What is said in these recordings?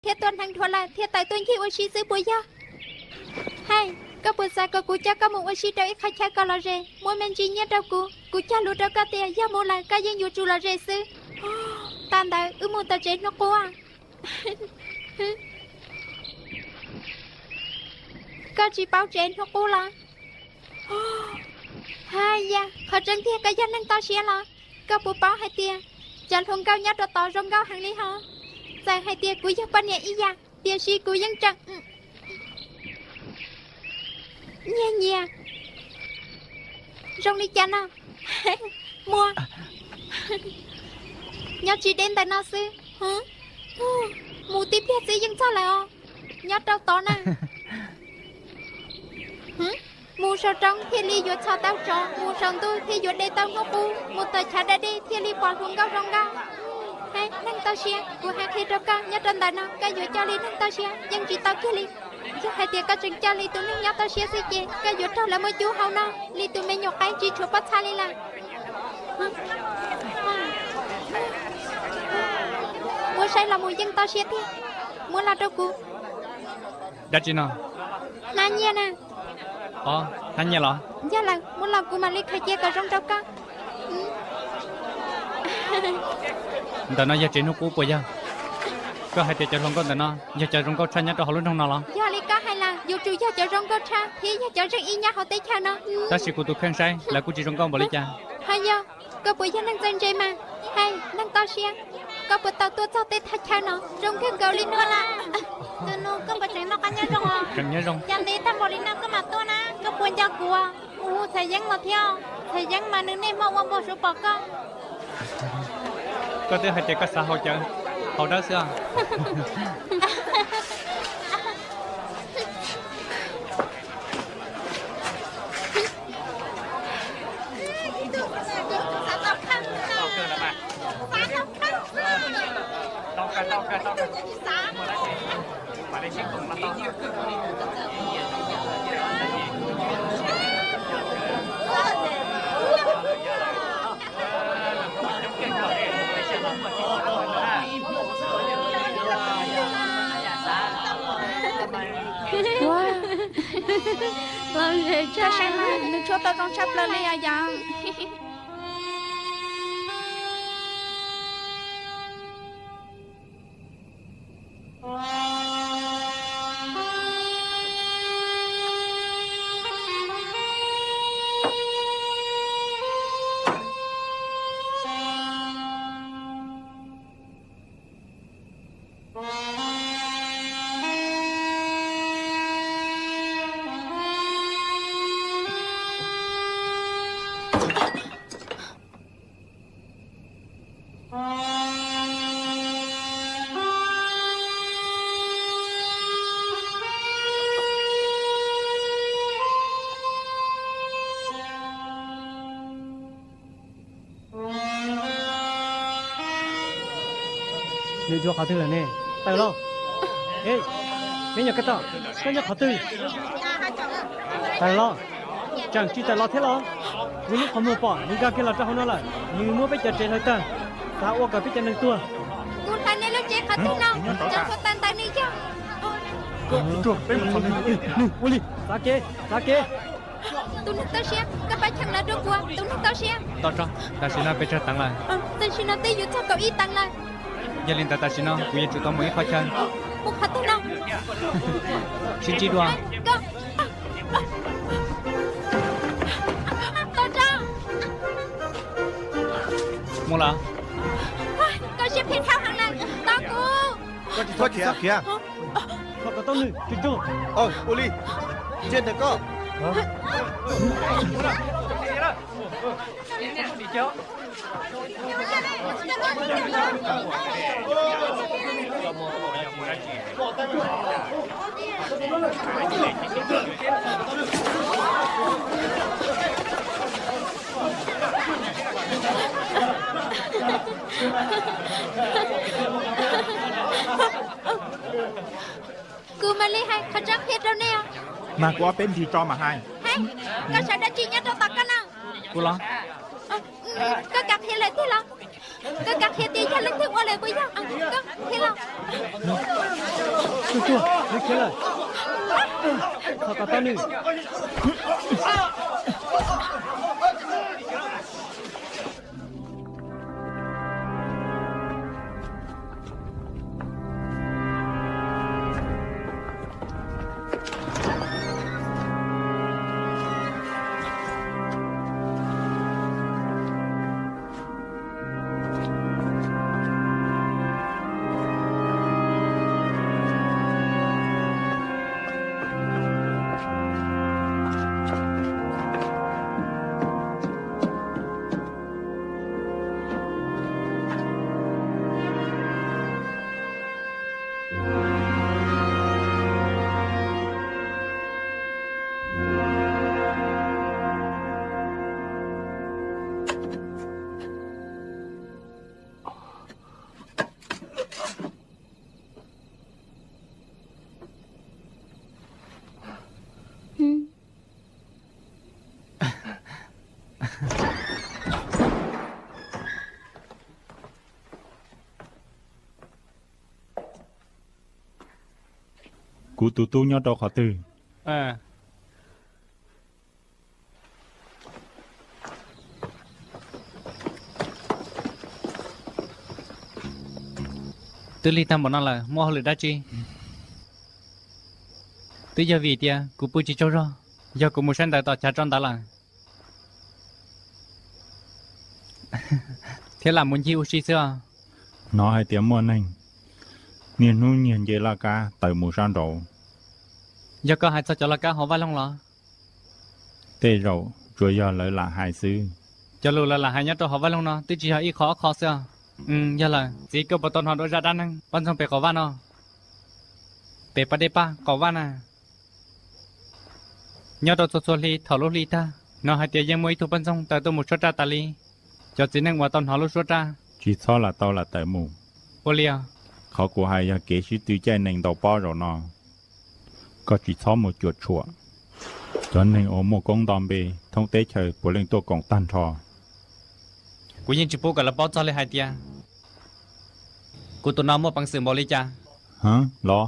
thiab tua hneev dhuav lawm thiaj tawm tuaj ncig ua si xwb puas yog? Hais, koj puas xav kom kuv coj koj mus ua si rau ib qho chaw kom lom zem, muab me ntsis nyiaj rau kuv, kuv cog lus rau koj tias yog mus lawm koj yeej yuav tsum lom zem xwb. Tag ntawd wb mus tom tsev hnub qub. Koj tsis paub tsev hnub qub los? Hais yam, qhov tseeb tiag koj yog neeg toj siab los? Koj puas paub hais tias cov hluas nkauj nyob rau tod zoo nkauj heev li hos? Txawm hais tias kuv yog poj niam ib yam, tiam sis kuv yeej tseem nyiag nyias zoo li cas no. Muaj, nyob tsis deb ntawm no xwb. Mus tib pliag xwb yeej txog lawm os. Nyob rau tod na. Mus saum roob thiaj li yuav txhos tau tsov, mus saum ntuj thiaj yuav de tau hnub qub, mus tom chav daj dej thiaj li pom hluas nkauj zoo nkauj. Hais, neeg toj siab, kuv hais qhia rau koj, nyob rau ntawm no koj yuav coj li neeg toj siab yeej tsis tau kiag li. Yog hais tias koj tseem coj li tus neeg nyob toj siab xwb ces koj yuav raug lawv muab cub hauv no li tus me nyuam qaib tsis tshuav pob txha li lawm. Muab saib los mus yeej toj siab tiag. Muab los rau kuv. Dab tsi no? Hnab nyiaj na. Os, hnab nyiaj los? Yog lawm, muab los kuv mam li khaws cia kom zoo rau koj. Ntawm no yog tsev hnub qub puas yog? Koj hais tias cov hluas nkauj ntawm no yog cov zoo nkauj tshaj nyob rau hauv lub nroog no los? Yog li koj hais lawm, yuav tsum yog cov zoo nkauj tshaj thiab yog cov zeej ib nyab hauv teb chaws no. Tab sis kuv tus kheej saib lawv kuj tsis zoo nkauj npaum li cas. Ho yog, koj puas yog neeg txawj ntse mas? Hais, neeg toj siab, koj puas tau tuaj txog tej thaj chaw no zoo kawg nkaus li no na? Tus nus, koj puas tseem noj qab nyob zoo os? Tseem nyob zoo. Yog ntev tag npaum li no koj mam tuaj na, koj puas nco kuv? Kuv hu Txhais Yeeb los thiab. Txhais Yeeb mas nws niaj hmo ua npau suav pom koj. Koj twb hais tias koj xav haus cawv, haus dawb xwb os. Ua, lom zem tshaj, nws tshuab tau zoo tshaj plaws li os yom. Nws ua qhov twg lawm ne? Tawm los. E, me nyuam koj tom, koj nyob qhov twg? Tawm los. Tseem tsis tawm los thiab los? Kuv lub qhov muag pom nws nkag kiag los rau hauv no lawm, nws muab peb cov tsev hlawv tag, xav ua kom peb cov neeg tuag. Kuv hlawv nej lub tsev qhov twg no? Cov tshuav tawm ntawd nws yog. Ua li, xav kev, xav kev. Tus neeg toj siab, koj pab cheem lawv rau kuv, tus neeg toj siab. Tau tso, tam sim no pes tsawg teev lawm? Tam sim no twb yuav txog kaum ib teev lawm. Yog li ntawd tam sim no kuv yuav tsum tau mus ib qhov chaw. Mus qhov twg no? Sib ntsib dua. Tau tso. Mus lawm. Koj siab phem dhau heev lawm, tos kuv. Koj tsis txhob khiav, khiav. Koj tau nws, tus coj. Ua li, ntsia ntawm koj. Kuv mam li hais qhov tseeb qhia rau nej os. Mag kuv ob peb nrig tso mam hais. Hais, koj sawv dab tsi nyob rau tom koj no? Kuv los? Koj kam qhia lawm tiag los? Koj kam qhia tias yog leej twg ua lawm puas yog? Koj qhia los. Tuag, nws khiav lawm. Thov kom tau nws. Kuv tus tub nyob rau qhov twg? Twb lig tag npaum no lawm, muaj hauj lwm dab tsi? Twb yog vim tias kuv pw tsis tsaug zog, yog kuv mus saib ntawv tom chav tso ntawv lawm, thiab lam mus ncig ua si xwb os. Hnov hais tias muaj neeg niaj hnub nyiag nce laj kab tawm mus sab nraud. Yog koj hais txog cov laj kab hauv vaj loog los? Tej zaum tsuas yog lawv lam hais xwb. Cov lus lawv lam hais nyob rau hauv vaj loog no twb tsis yog ib qho ob qho xwb os. Yog lawm, txiv koj puas tau hnov dua zaj dab neeg poj ntxoog pem qaum vaj no? Pem pas dej paj qaum vaj na. Nyob rau txhua txhua hli thaum lub hli tag, hnov hais tias yeej muaj ib tug poj ntxoog tawm tuaj mus suab raj tas li. Cov txiv neej uas tau hnov lub suab raj, tsis txhob lam tau lam tawm mus. Ua li os. Qhov kuv hais yog kev sib tw caij nees ntaus pob zaum no, koj tsis txhob mus cuam tshuam. Cov neeg uas muaj koob nto npe thoob teb chaws puav leej tuaj koom tag nrho. Kuv yeej tsis pub kom lawv paub txog li hais tias kuv tus no muaj peev xwm npaum li cas. Hab los?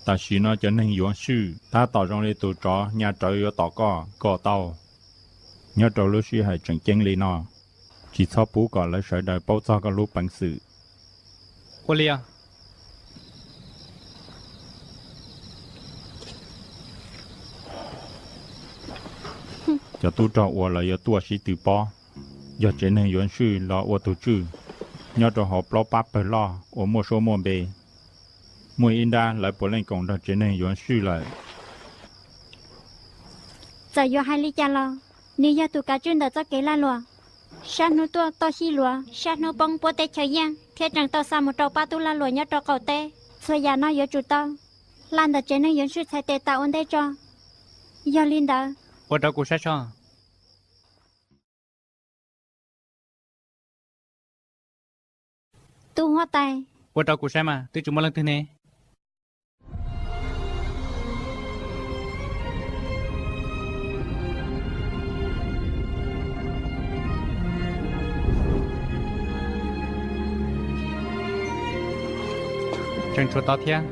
Tam sim no cov neeg yuav swj tab tom zoo li tus tsov nyas rawv yuav tom koj kom tau. Nyob rau lub sij hawm tseem ceeb li no, tsis txhob pub kom lawv sawv daws paub txog koj lub peev xwm. Ua li os. Cov tub rog uas lawv yuav tuaj sib tw pob yog tsev neeg yuav swj los ua tus tswj nyob rau hauv plaub pab pawg loj uas muaj suab muaj npe. Muaj ib nrab lawv puav leej koom nrog tsev neeg yuav swj lawm. Txawm yuav hais li cas los nws yog tus kav tswj ntawm txoj kev lag luam. Sab hnub tuaj toj xyib luav, sab hnub poob puab teb chaws yiaj, thiab tseem tau xa mus rau pab tub lag luam nyob rau qaum teb. Txhua yam no yuav tsum tau hla ntawm tsev neeg yuav swj txhais tes tas ua ntej tso. Yog li ntawd, ua rau kuv saib tso. Tub huab tais, ua rau kuv saib mas twb tsis muaj leej twg ne. Tseem tshuav tod thiab.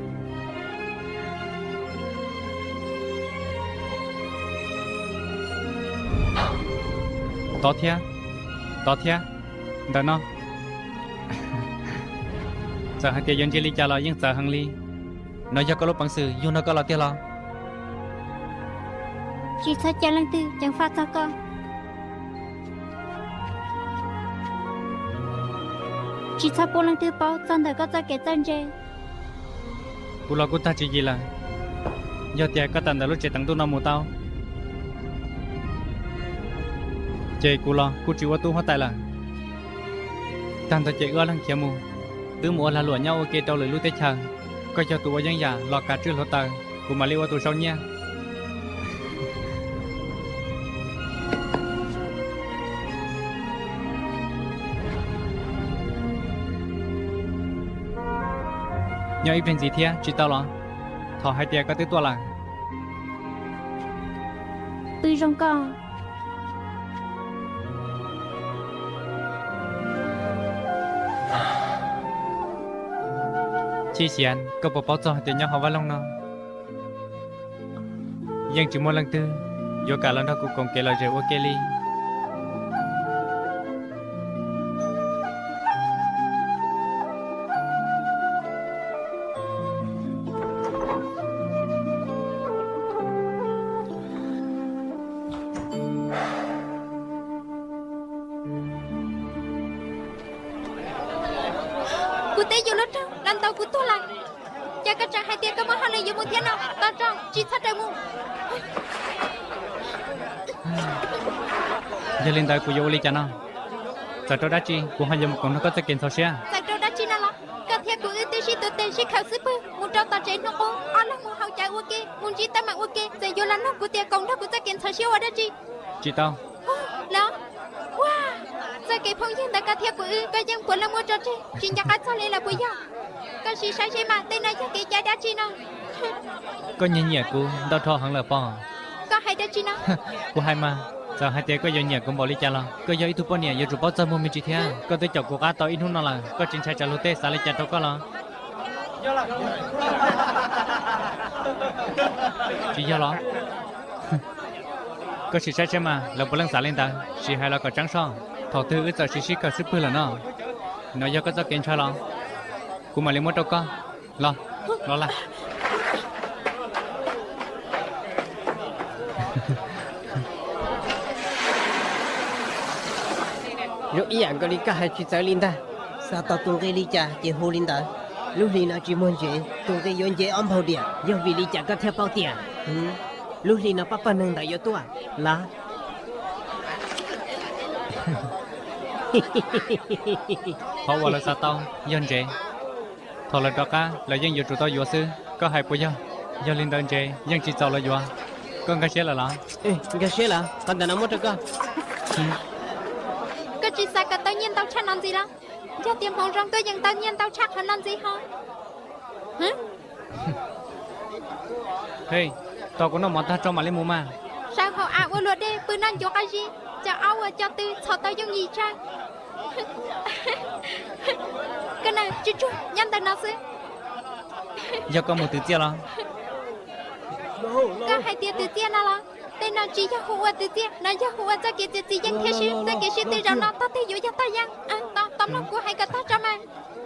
Tod thiab, tod thiab, ntawm no. Txawm hais tias yuav ntsia li cas los yeej txawv heev li. No yog koj lub peev xwm yug nrog koj los tiag los? Tsis txhob cia leej twg ceev faj txog koj. Tsis txhob pub leej twg paub txog ntawm koj txoj kev txawj ntse. Kuv los kuj tag tswv yim lawm. Yog tias koj tawm ntawm lub tsev teev ntuj no mus tau, ces kuv los kuj tsis ua tub huab tais lawm. Tag nrho ces wb ob leeg khiav mus, wb mus ua lag luam nyob ua ke rau lwm lub teb chaws. Koj yog tus ua yeeb yam los kav tswj hluav taws, kuv mam li ua tus sau nyiaj. Nyob ib pliag ntxiv thiab tsis tau los? Thaum hais tias koj twb tuaj lawm. Pw zoo koj. Chim Xia, koj puas paub txog hais tias nyob hauv vaj loog no yeej tsis muaj leej twg yuav kam los nrog kuv koom kev lom zem ua ke li. Kuv twb yuav luag raug los ntaus kuv tuag lawm, ces koj tseem hais tias koj muaj hauj lwm yuav mus thiab no. Tos tso, tsis txhob raws mus. Yog li ntawd kuv yuav ua li cas no? Txawm rau dab tsi kuv ho yuav mus koom nrog koj txoj kev ntxhov siab. Txawm rau dab tsi no los koj thiab kuv wb twb sib tuav tes sib khaws xub pwg mus rau tom tsev hnub qub, ob leeg mus haus cawv ua ke, mus ntsib teeb meem ua ke, txawm yuav los nug kuv tias koom nrog kuv txoj kev ntxhov siab ua dab tsi. Tsis tau. Los, ua, txoj kev phooj ywg ntawm koj thiab kuv wb koj yeej puav leej muab tso tseg, tsis nco qab txog li lawm puas yog? Koj sim saib seb mas tej no yog kev cai dab tsi no? Koj nyiam nyiam kuv ntau dhau heev lawm pob. Koj hais dab tsi no? Kuv hais mas, txawm hais tias koj yuav nyiam kuv npaum li cas los koj yog ib tug poj niam yuav tsum paub txaj muag me ntsis thiab. Koj twb caum kuv qab tau ib hnub no lawm, koj tsis ntshai tsam luag tej xav li cas rau koj los? Tsis yog los? Koj sim saib seb mas lawv puav leej xav li ntawd, sim hais los kom tseeb soj. Thaum twg wb txawm sim sib khaws xub pwg lawm no, no yog koj txoj kev ntshaw los? Kuv mam li muab rau koj. Los, los lawm. Zoo ib yam nkaus li koj hais tsis txawv li ntag. Xav tau tus nqi li cas ces hu li ntawd. Lub hli no tsis muaj ntsev, tus nqi yuav nce ob npaug diam. Yog vim li cas koj thiaj paub tias lub hli no pab pawg neeg ntawd yuav tuaj los? Qhov uas lawv xav tau yog ntsev. Thaum lawv rov qab lawv yeej yuav tsum tau yuav xwb, koj hais puas yog? Yog li ntawd ntsev yeej tsis txaus lawv yuav. Koj nkag siab lawm los? Nkag siab lawm, qhov ntawm no muab rau koj. Koj tsis xav kom tau nyiaj ntau tshaj no ntxiv los? Yog tias hmoov zoo koj yeej tau nyiaj ntau tshaj qhov no ntxiv ho. Hej, tos kuv noj mov tag tso mam li mus mas. Sawv hauv av ua luam dej, pw noj ncuav qab zib, cov aub ua cov tw txhom tau yooj yim tshaj. Koj na, tsuag tsuag nyob ntawm no xwb. Yog koj mus twv txiaj los? Koj hais tias twv txiaj no los? Tej no tsis yog hu ua twv txiaj, no yog hu ua txoj kev txiav txim yeej thiab sib. Txoj kev sib tw zaum no tog twg yuav yog tog yeej. Tos mloog kuv hais kom tag tso mas.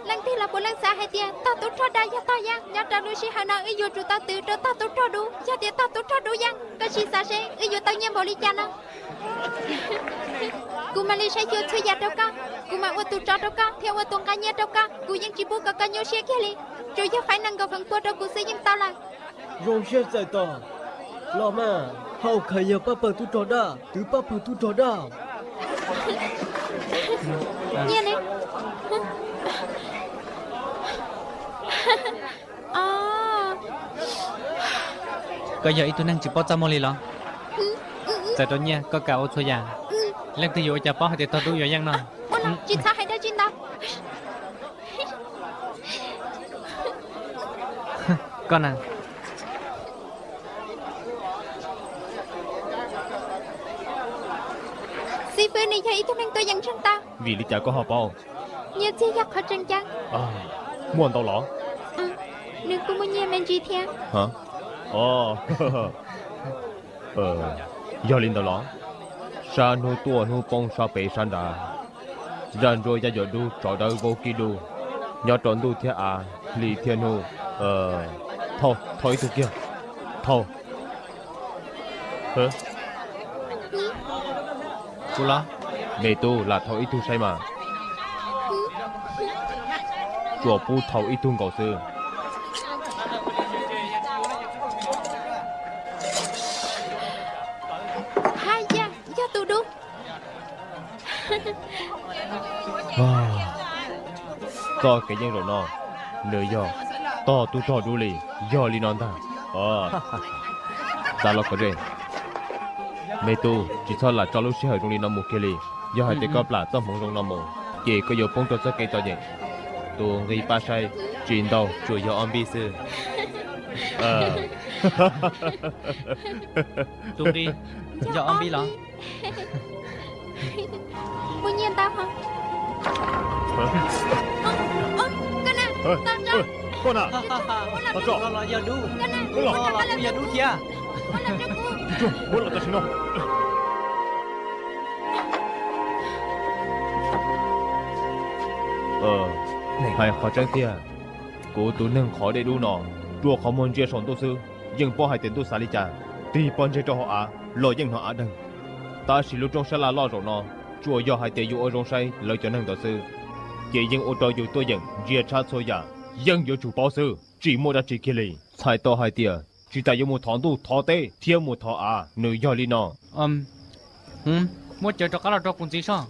Leej twg los puav leej xav hais tias tog tub rog dag yog tog yeej. Nyob rau lub sij hawm no wb yuav tsum tau twv rau tog tub rog dub. Yog tias tog tub rog dub yeej, koj sim xav seb wb yuav tau nyiaj npaum li cas no. Kuv mam li saib xyuas txhua yam rau koj, kuv mam ua tus tsov rau koj thiab ua tus nqa nyiaj rau koj. Kuv yeej tsis pub kom koj nyuaj siab kiag li. Tsuas yog faib nees nkaum feem pua rau kuv xwb yeej tau lawm. Zoo siab txais tos. Los mas, hauj khais yawg pab pawg tub rog daj, twv pab pawg tub rog daj. Nyiaj li. Koj yog ib tug neeg tsis paub txaj muag li los? Txawm rau nyiaj koj kam ua txhua yam. Leej twg yuav ua cas paub hais tias tog dub yuav yeej no? Tsis txhob hais dab tsi ntau. Koj na. Xib fwb, nws yog ib tug neeg tuaj yeem ntseeg tau. Vim li cas koj ho paub? Nyiaj txiag yog qhov tseem ceeb. Muaj ntau los? Nws kuj muaj nyiaj me ntsis thiab. Yog li ntawd los, sab hnub tuaj hnub poob sab pem sab nrad, zaj ntsuab yaj yuam dub tsov dawb vaub kib dub, nyob rau ntuj thiab av, hli thiab hnub. Thauj, thauj ib tug kiag. Thauj. Kuv los? Me tub, lam thauj ib tug saib mas. Tsuas pub thauj ib tug nkaus xwb. Haj yam, yog tus dub. Txoj kev yeej zaum no, nws yog tog tub rog dub li, yog li no ntag. Xav los kov zej. Me tub, tsis txhob lam tso lub sij hawm zoo li no mus kiag li. Yog hais tias koj plam txoj hmoov zoo no mus, ces koj yuav poob rau txoj kev txom nyem. Tus nqi pab saib tsis ntau, tsuas yog ob npib xwb. Tus nqi yog ob npib los? Muaj nyiaj ntau hos. Koj na, tos tso. Koj na, los tso. Los los yog dub, los los kuj yog dub thiab. Tsis tsuag, muab los tam sim no. Hais qhov tseeb tiag, kuv tus neeg qhov dej dub no, ruaj qhov muag ntsia saum ntuj xwb, yeej paub hais tias ntuj xav li cas. Tig pob ntseg rau hauv av los yeej hnov av deeg. Tab sis lub roob sab laj loj zaum no, tsuas yog hais tias yus ua zoo saib lawv cov neeg ntawd xwb, ces yeej ua rau yus tuaj yeem ntsia tshab txhua yam, yeej yuav tsum paub xwb, tsis muaj dab tsi kiag li. Txhais tau hais tias tsis tas yuav mus thov ntuj thov teb thiab mus thov av, nws yog li no. Muab cawv rov qab los rau kuv ntxiv soj.